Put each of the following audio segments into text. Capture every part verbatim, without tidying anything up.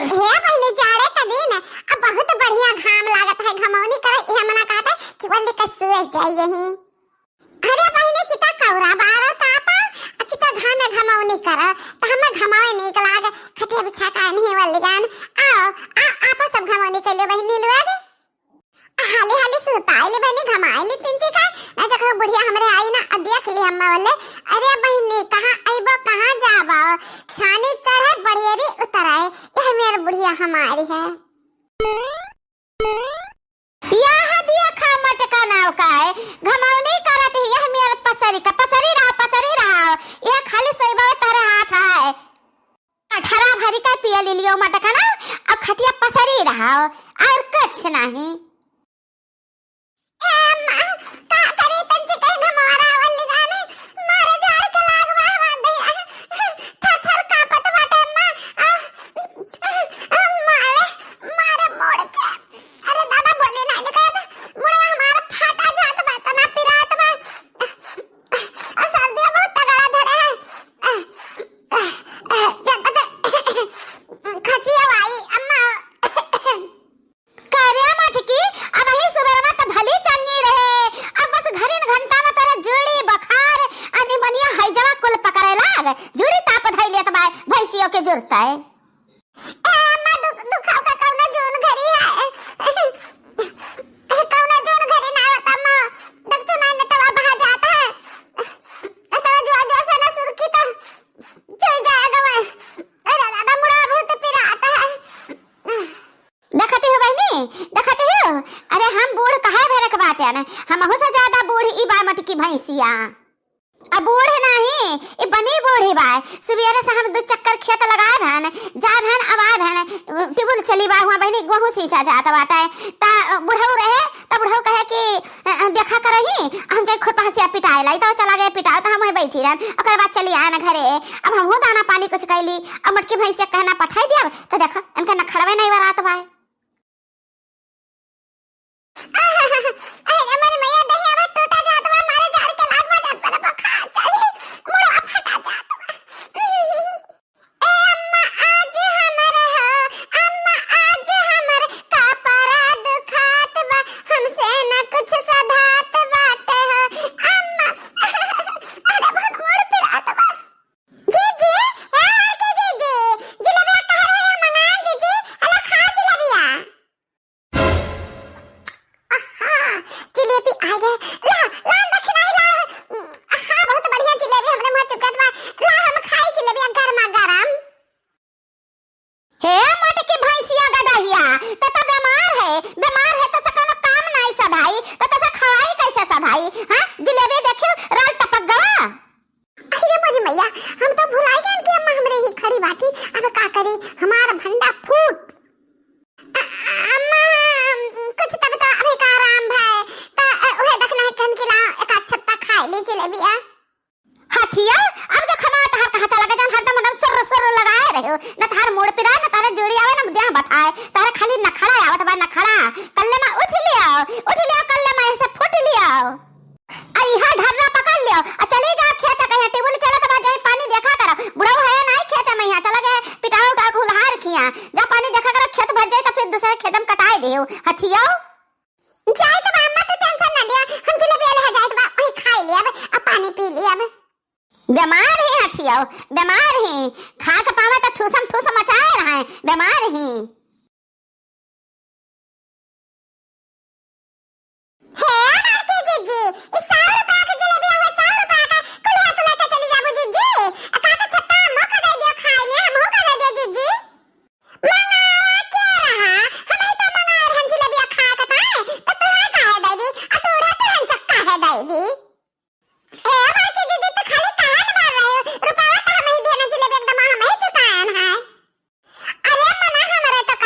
हे बहिनी, जाड़े का दिन, अब बहुत बढ़िया घाम लागत है, घमौनी करे, इहे मना कहत है कि वल्ली का सुए जाइए ही। अरे बहिनी, कितना कौरा बारा तापा, आ कितना घाम में घमौनी करा, तो हमें घमावे नीक लागे, खटिया बिछा का नहीं वल्ली गान। आओ, आ, आपा सब घमौनी कर लियो बहिनी लोग। हाली हाली सुताइली बहिनी, घमाइली तिनची का, ना जखन बुढ़िया हमरे आई ना, आ देख ली हम्मा बोले, "अरे बहिनी, कहाँ अइबो, कहाँ जाबो? छानी चढ़े, बड़ियरी उतरे, यह मेर बुढ़िया हमारी है।" यह देखा मटका नाव का है, घमौनी करत ही, यह मेर पसरी का, पसरी रहा, पसरी रहा, यह खाली सोइबो तोहरे हाथ है। अठारह भरी का पिया ले लियो मटका ना, अब खटिया पसरी रहा, और कुछ नहीं। ए अम्मा, का करी तंची कहीं घमौरा वाली जाने, मारे जाड़ के लाग बा हमार दहिया। थर थर कांपत बाटे अम्मा। आ, आ, मारे, मारे मोड़ के। अरे दादा बोले ना निकल, मुड़वा हमारा फाटा जात बा, तना पिरात बा। आ सर्दिया बहुत तगड़ा धरे है। आ, आ, आ, जब तक खसिया आई अम्मा। करे मटकी, अबही सुबेरवा त भली चंगी रहे, अब बस घरिन घंटा में तोरे जूड़ी, बुखार, आ निमोनिया, हैजवा कुल पकड़े लाग, जूड़ी ताप धइ लेत बाय, भैंसियों के जुरता है। ए, अम्मा, दुख, दुखाव का कौनो जून घरी है? कौनो जून घरी ना होता, अम्मा, देख तो ना, नेटवा बहा जाता है। ए, तो जो, जो से ना सुरकी तो चल जाएगा मैं। अरे दादा, मुड़ा बहुत पिराता है। देखती हो बहिनी, देखती हो? अरे हम बूढ़ कहे भरक बाटे न, हमहू से ज्यादा बूढ़ ई बा मटकी भैंसिया। अब बूढ़ नाही, ई बनी बूढ़ी बा। सुबेरे से हम दू चक्कर खेत लगाए भन, जाए भन, अब आए भन, टिबुल चली बा हुआ बहिनी, गोहूँ सींचा जात बाटे। ता बुढ़ऊ रहे, ता बुढ़ऊ कहे कि, "अ, अ, देखा करही, हम जाई खुरपा हंसिया पिटाए लाई।" तो चला गए पिटाओ, तो हम वहीं बैठी रहन। ओकर बाद चली आए न घरे। अब हमहू दाना पानी कुछ कैली, अब मटकी भैंसिया कहना पठाई दिया, तो देखा, इनका नखड़वे नहीं बरात बाय। अरे मोरी मैया, दहिया बा टूटा जात बा, मारे जाड़ के लाग बा, जात बा, बुखार चढ़ी, मुड़वा फटा जात बा। ए अम्मा, आज हमर हो, अम्मा, आज हमर कपड़ा दुखात बा, हमसे न कुछ सधात बाटे हो, अम्मा। अरे बहुत मुड़ पिरात बा। जीजी, ए बड़की जीजी, जिलेबिया कहाँ रहे, मंगाए जीजी, अला खा जिलेबिया। आहा, जिलेबी आ गए। ला, ला, दखिनाई ला। आहा, बहुत बढ़िया जिलेबी हमरे मुँह चुकत बा। ला, हम खाई जिलेबिया गरमा गरम। हे मटकी भैंसिया गदहिया, त त बीमार है, बीमार है त से कोनो काम नाई सधाई, त त से खवाई कैसे सधाई? हाँ, जिलेबी देखियो, रल टपक गवा। अरे मोरी मैया, हम तो भुलाई गए कि अम्मा हमरे ही खड़ी बाटी। अब का करी, हमार भंडा फूट। अ-, अम्मा, कुछ तब तो अभी का आराम भय, त, अ, उहे देखना है, कहन के ला, एक आध छत्ता खाए ले जिलेबिया। हथिया, अब जो खमा तहार कहाँ चला गया, जौन हरदम हरदम सुर्र सुर्र लगाए रहे हो, न तहार मूड़ पिराए, न तहारे जोड़ी आवे, न देह बथाए, तहारे खाली नखड़ा आवत बा, नखड़ा। कल्ले मा उठ लियो, उठ लियो, कल्ले मा ऐसे फूट लियो। आ इहा ढर्रा पकड़ लियो, आ चली जाओ खेत, कहीं टिबुल चलत बा, जाई पानी देखा करो। बुढ़ऊ है नाई खेत में, यहाँ चला गए, पिटाऊ उठाऊ के हुलहार किया। जा पानी देखा करो, खेत भर जाए तो फिर दूसरे खेत में कटाए देउ। हथियो। जाए तो बा अम्मा, तू tension ना लिया, हम जिलेबी ले जाए तो बा, वही खाई लिया अब, आ पानी पी लिया अब। बीमार ही हथियो, बीमार ही। खा के पावे तो ठूसम ठूस मचाए रहे, बीमार ही। हे बड़की जीजी, ई सौ रुपया के जिलेबिया हुआ, सौ रुपया का, कुल हाथ लेके चली जाबू जीजी। आ का के छत्ता अम्मो का दे दियो खाए में, हमहू का दे दियो जीजी। मंगावा के रहा, हम ही तो मंगाए रहन जिलेबिया खाए के ताए, तो तुहे काहे दे दी, आ तू उड़ा तुरंत चक्का है दे दी। ए बड़की दीदी, तो खाली काहे न मार रहे हो? रुपया तो हम ही देना जिलेबी एकदम हम ही चुकाएन है। अरे मना हमरे तो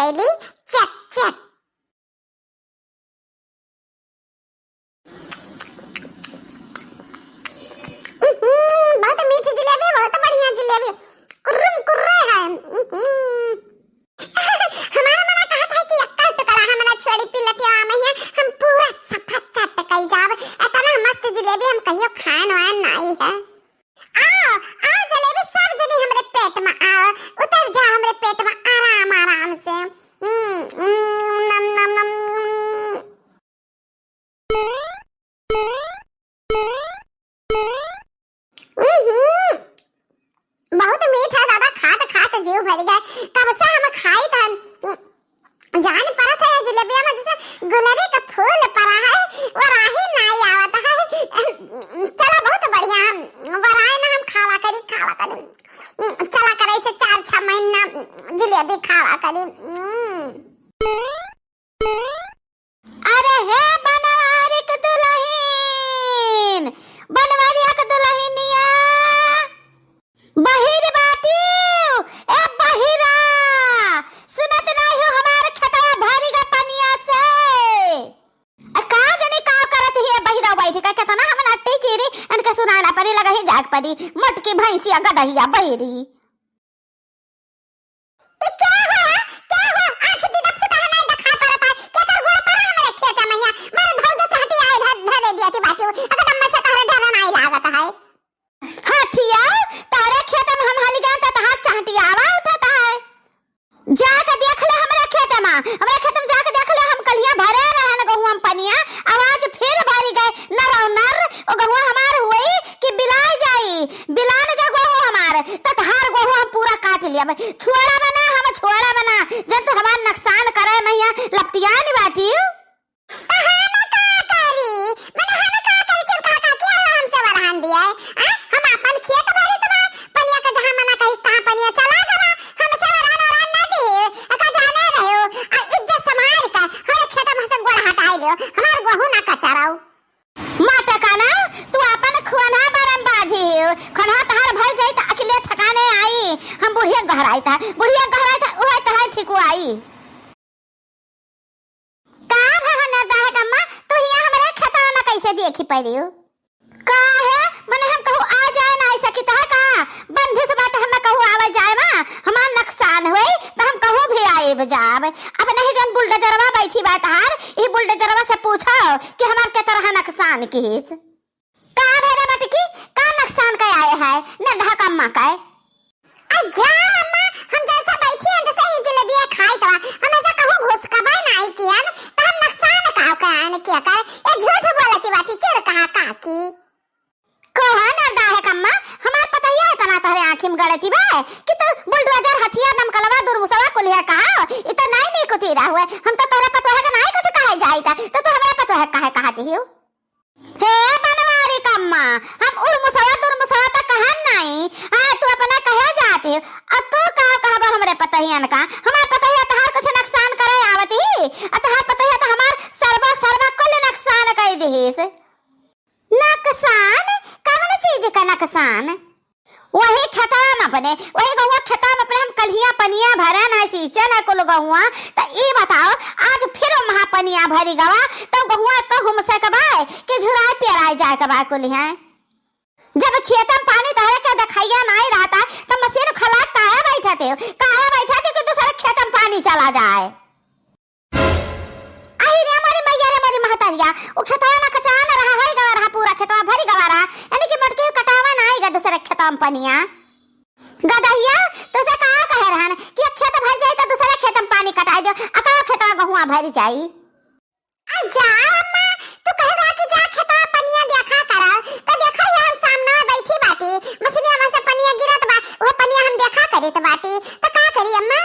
जिलेबी चट चट। उहुं, बहुत मीठी जिलेबी, बहुत बढ़िया जिलेबी, कुर्रुम कुर्रे है। उहुं। हमारा मना कहत है कि एक्का टुकड़ा हमरा छोड़ी पिलतिया में है, हम पूरा सफा चट कई जाब। इतना मस्त जिलेबी हम कहियो खान वान नाई है। आओ, आओ जलेबी, सब जनी हमरे पेट में आओ, उतर जाओ हमरे पेट में आराम आराम से। उम, उम, नम, नम, नम। उहुं, बहुत मीठ है दादा, खात खात जीव भर गया। कब से हम खाई त जान परत है जिलेबिया में जैसे गुलरी का फूल परा है, वो राही नाई आवत है। चला बहुत बढ़िया, वो राय ना हम खावा करी, खावा करी। चला करे से चार छह महीना जिलेबी खावा करी। हम्म। अरे हे बनवारी क दुलहिन, बनवारिया क दुलहिनिया, बहिर बाटिउ, ए बहिरा, सुनत नाई हो हमार खेतवा भरी गा पनिया से। आ का जनी का करत ही ए बहिरा बैठ के, केतना हम नट्टी चीरी, इनके सुनाना परी, लगही जाग परी, मोटकी भैंसिया गदहिया बहिरी। ई क्या हुआ? क्या हुआ? आँख दीदा फुटा है, नहीं दिखा पड़ता है। केकर गोड़ पड़ा हमरे खेत में यहाँ? मारे धौजो चाहती आए धर, धरे दिया थी बाटी। एकदम में से तोहरे धरे नहीं लागत है। हाथिया, तारे खेत में हम हली गए त तहार चाहटी आवा उठता है। जाके देख ले हमरे खेत में, हमरे खेत में जाके देख ले, हम कलिया भरे रहन गहुआ में पनिया, आवाज फिर भरी गए, नरौ नर, ओ गहुआ हमार हुई कि बिलाय जाई, बिलान जा गहूँ हमार, त तहार गहूँ हम पूरा काट लियब। छोड़ब ना हम, छोड़ब ना, जन तू हमार नुकसान करे मइया लपटियान बाटिउ। त हम का करी? मने हम का करी? चल का, का किया हुआ हमसे वरहान दिया है? आ? हम आपन खेत भरी त बा, पनिया के जहाँ मना कही तहाँ पनिया चला गवा, हमसे वरहान वरहान ना दी, एका जाने रहो, आ इज्जत संभाल के हमरे खेत में से गोड़ हटाई लियो, हमार गहूँ ना कचराऊ। माता काना, तू आपन खुअनहा बारे में बाझी हियो। खनहा तहार भर जाई त अकिले ठिकाने आई। हम बुढ़िया गहराई था, बुढ़िया गहराई था, उहे तहार ठिकुआई। का भवन दाहे कम्मा, तू हिया हमरे खेतवा में कैसे देखी पड़ियो? का है, मने हम कहूँ आ जाए ना सकित है का? बंदिश बाटे हमें कहूँ आवे जाए मा, हमार नुकसान होई, त हम कहूँ भी आइब जाब। अब नहीं जौन बुलडोजरवा बैठी बा तहार, ई बुलडोजरवा से पूछो कि हमार के तरह नुकसान किहिस। का भरे मटकी, का नुकसान का आए है, नंदहा कम्मा का? आ जा अम्मा, हम जैसा बैठी हैं, जैसे ही जिलेबिया खाई तो, हम ऐसा कहूँ घुसकबा नाई कियन, त हम नुकसान का कहन किया कर, ये झूठ बोलती बाटी, चिल कहा काकी। कहो ना दाहे कम्मा, हमार पतोहिया इतना तोहरे आँखी में गड़ती बा कि तू बुलडोजर, हथिया, दमकलवा, दुरमुसवा कुलिया कहा, इ तो नाई नीक उतीरा हुए। हम तो तोहरे पतोह के नाई कुछ कहे जाई त, तो तू हमरे पतोह के काहे कहती हियो? हे बनवारी कम्मा, हम उरमुसवा, दुरमुसवा त कहन नाई, हाँ, तू अपना कहे जाती हो, अब तू का कहबो हमरे पतोहियन का? हमार पतोहिया तहार कुछ नुकसान करे आवत ही, आ तहार पतोहिया त हमार सर्वा, सर्वा कुल नुकसान कई दिहिस। नुकसान? कवन चीज का नुकसान? वही खेतवा में अपने, वही गहुआ खेतवा में अपने हम कलिया पनिया भरन है, सींचन है कुल गहुआ। त ई बताओ, आज फिर वहाँ पनिया भरी गवा, त गहुआ का हुमसे के बाय कि झुराए पियराए जाए के बाय कुल है? जब खेत में पानी तहरे के देखाइया नाई रहता, त मशीन खला काहे बैठते हो? काहे बैठते कि दूसरे खेत में पानी चला जाए? अहि रे मोरी मैया रे मोरी महतरिया, उ खेतवा ना कचान रहा, होई गवा रहा, पूरा खेतवा भरी गवा रहा, यानी कि मोटकी कटावा ना आइगा दूसरे खेतवा में पनिया। गदहिया, तुसे का कहे रहन कि एक खेत भर जाई त दूसरे खेत में पानी कटाई दो, अका खेतवा गहुआ भर जाई। आ जा अम्मा, तू कहे रहा कि जा खेतवा पनिया देखा करा, त देखा ये हम सामने बैठी बाटी, मशीनिया में से पनिया गिरत बा, वो पनिया हम देखा करीत बाटी, त का करी अम्मा?